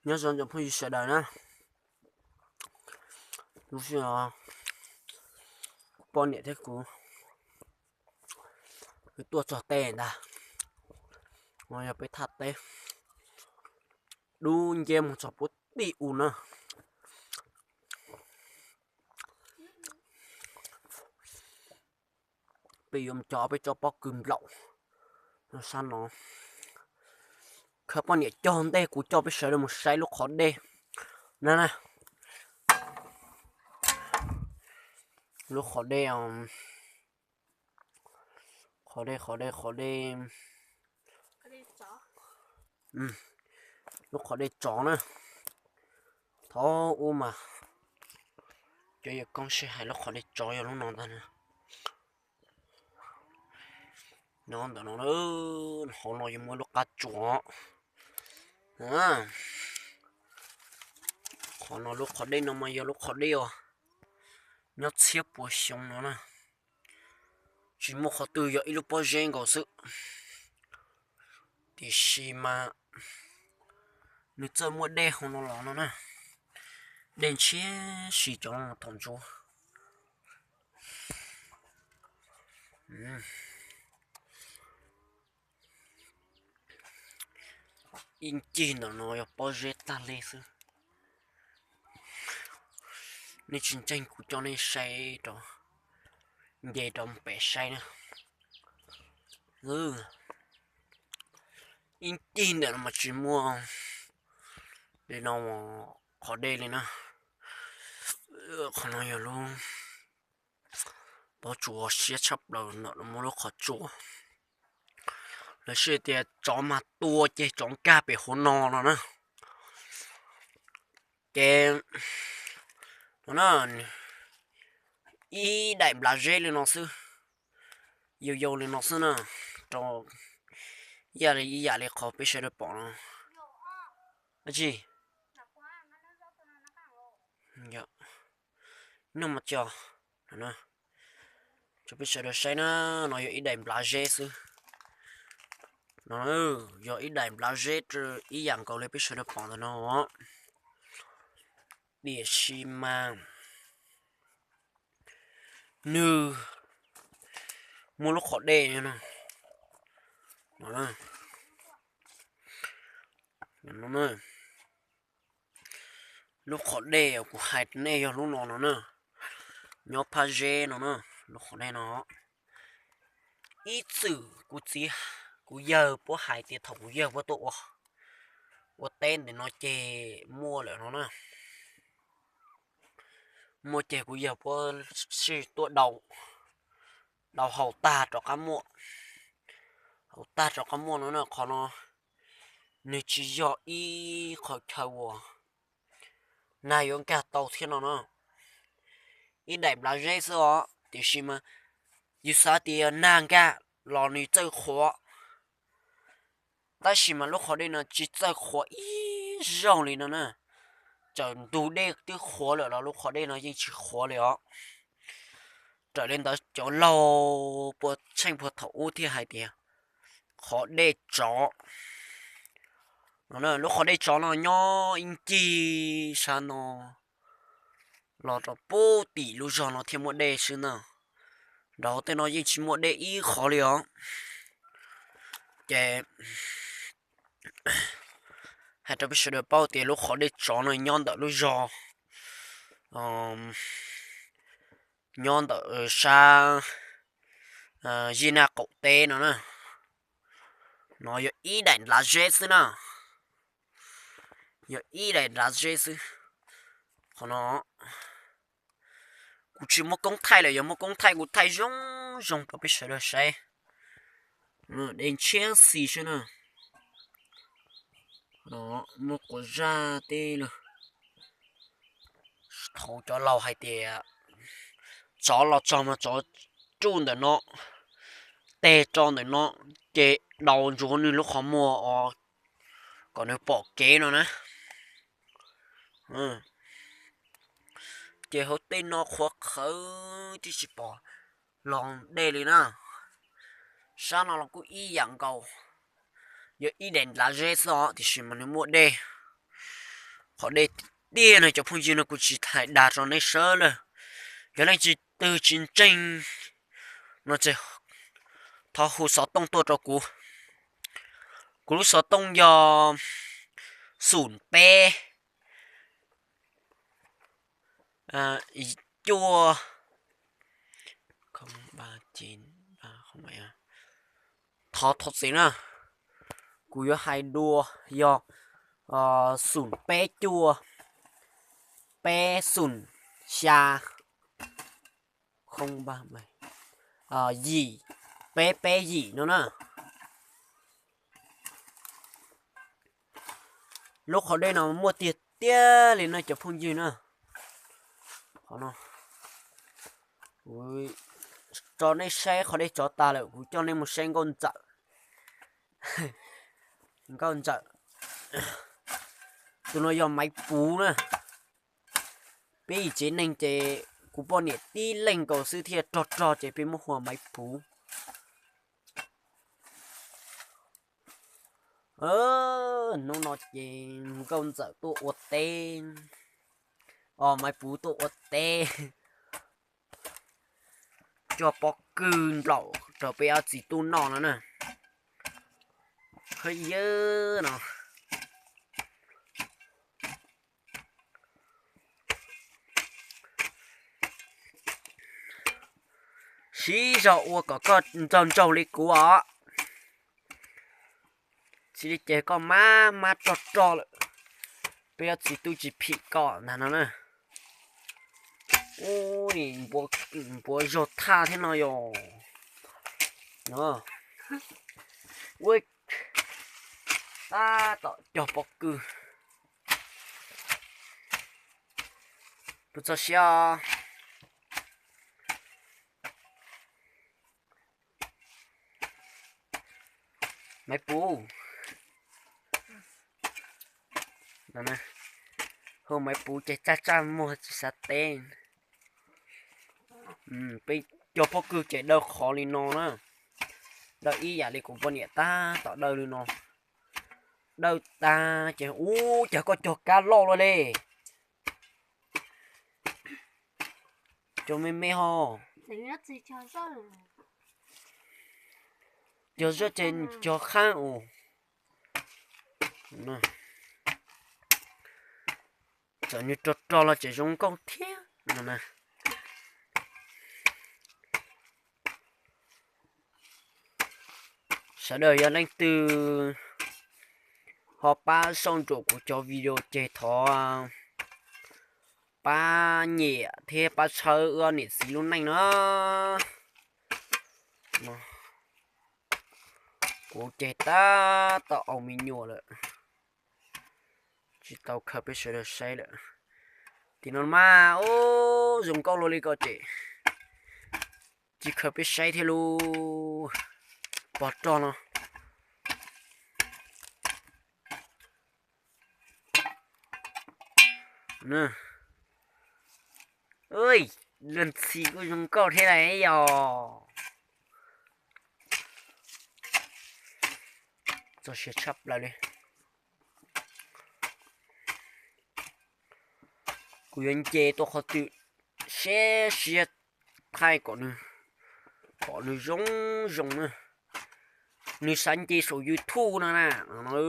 Nyob zoo tsoom phooj ywg sawv daws na, lub sij hawm poj niam thiab kuv tuaj txog teb ntag, no yog peb thaj teb dub nciab mus txog puag tim u na. Peb yuav mus cog peb tsob pob kws nplaum no sab no. Khawb poj niam cog ntej kuv coj peb sawv daws mus saib lub qhov dej na na. Lub qhov dej, qhov dej, qhov dej, qhov dej, lub qhov dej tsov na. Thaum ub mas cov yawg koob sij hais lub qhov dej tsov yog lub no ntag. No ntawm no, hauv no yuav muaj lub qab tsuas. Qhov no lub qhov dej no mas yog lub qhov dej uas nyob txhiab puas xyoo no na, tsis muaj qhov twg, yog ib lub pob zeb nkaus xwb. Tiam sis mas nws txawj muaj dej hauv no los no na. Dej ntshiab si cov thaum ntsuab. Ib ncig ntawm no yog pob zeb tag li xwb. Nej tsis ntseeg kuv coj nej saib rau, nce rau pem saib na. Ib ncig ntawm no mas tsis muaj li no qhov dej li na. Qhov no yog lub pob tsuas siab tshaj plaws ntawm no muaj lub qhov tsua. Lawv sij tias tsov mas tua ces tsov nkag pem hauv no no na. Ces no na, ib daim nplav zeb li no xwb, yau yau li no xwb na, rau ib yam li, ib yam li qhov peb sawv daws pom no. Dab tsi? No mas cog, tso peb sawv daws saib na, no yog ib daim nplav zeb xwb. No yog ib daim nplav zeb ib yam nkaus li peb sawv daws pom ntawm no. Tiam sis mas nws muaj lub qhov dej no, lub qhov dej uas kuv hais nej yog lub no no na, nyob phab zeb no na, lub qhov dej no. Ib txwm kuv txiv, kuv yawg puab hais tias thaum kuv yawg puab tuaj ua, ua teb ntawm no ces muaj lawm no na. Muaj ces kuv yawg puab sij tuaj dau, dau haus tag rov qab muaj, haus tag rov qab muaj no na. Qhov no nws tsis yog ib qhov chaw uas nag yuav nkag tau thiab no na. Ib daim nplav zeb xwb os, tiam sis mas yus xav tias nag nkag los nws txawj qhuav, tab sis mas lub qhov dej no tsis txawj qhuav ib zaug li no na. Txawm ntug dej twb qhuav lawm los lub qhov dej no yeej tsis qhuav li os. Raws li ntawd cov laug puag tsheej puag thaum ub thiaj hais tias qhov dej tsov. Lub qhov dej tsov no nyob ib ncig sab no los rau puag tim lub zog no thiaj muaj dej xwb na. Nraud tej no yeej tsis muaj dej ib qhov li os. Ces hais rau peb sawv daws paub tias lub qhov dej tsov no nyob ntawm lub zog, nyob ntawm sab Zij Naj qaum teb no na. No yog ib daim nplav zeb xwb na. Yog ib daim nplav zeb xwb. Qhov no kuv tsis muaj koob thaij lawm, yog muaj koob thaij kuv thaij zoo zoo rau peb sawv daws saib. Dej ntshiab xis xwb na. Muaj quas zaj teb lawm. Thaum cov laus hais tias tsov los txog mas tsov ruj ntawm no, teg tso ntawm no, ces daus ntsuav nws lub qhov muag os, kom nws pom kev no na. Ces hauv tej no qhuav qhawv twb tsis pom los dej li na. Sab no los kuj ib yam nkaus, yog ib daim nplav zeb xwb os, tiam sis mas nws muaj dej. Qhov dej tiag tiag no cov phooj ywg no kuv tsis tau dag rau nej sawv lawm. Yog leej twg tsis ntseeg no ces thov hu xov tooj tuaj rau kuv. Kuv lub xov tooj yog xum peb cuaj, thov thov txim na, kuv yuav hais dua, yog xum peb cuaj, peb xum xya, yim, peb peb yim no na. Lub qhov dej no muaj tiag tiag li no cov phooj ywg na. Qhov no kuv tso nej saib qhov dej tsov tag lawm kuv coj nej mus saib nkauj ntxawm. Nkauj ntxawm, tus no yog Maiv Puv na. Peb ib tsev neeg ces kuv poj niam tib leeg nkaus xwb thiaj rog rog ces peb muab hu ua Maiv Puv. Hnub no ces nkauj ntxawm tuaj ua teb, os Maiv Puv tuaj ua teb, cog pob kws nplaum rau peb ob txiv tub noj no na. Hawb yawb no. Siv zog ua kom koj ntsawg ntsawg li kuv os. Tsis li ces koj mab mab rog rog lawm, peb yuav txiv tub tsis phim koj ntag no na. Ub, npuav zog thaj thiab no yog. Ua tab tom cog pob kws. Puas txog siab? Maiv Puv, hu Maiv Puv ces tsaj tsaj muag tsis xav teb. Peb cog pob kws ces daw qhov li no na, daw ib yam li kuv poj niam tab tom daw li no. Daw tag ces ub, cas koj cog kab loj luaj li. Cog me me ho. Cog zoj ces cog qab os. Txawm nws rog rog los tseem zoo nkauj thiab no na. Sawv daws yog leej twg ho pab soj ntsuam kuv cov video ces thov pab nyiam thiab pab tshawb wb niam txiv lub neej na. Kuv ces tab tom aus me nyuam lawm, tsis tau khaws peb sawv daws saib lawm. Tim no mas ub, zoo nkauj luaj li ko ces tsis khaws peb saib thiab lauj. Pog rog no. Luag ntxhi kuj zoo nkauj thiab lauj yog. Txog siav tshaj plaws li. Kuv yuav nce tuaj qhov twg siab siab thaij kom nws, kom nws zoo zoo na. Nws xav nce saum YouTube no na no.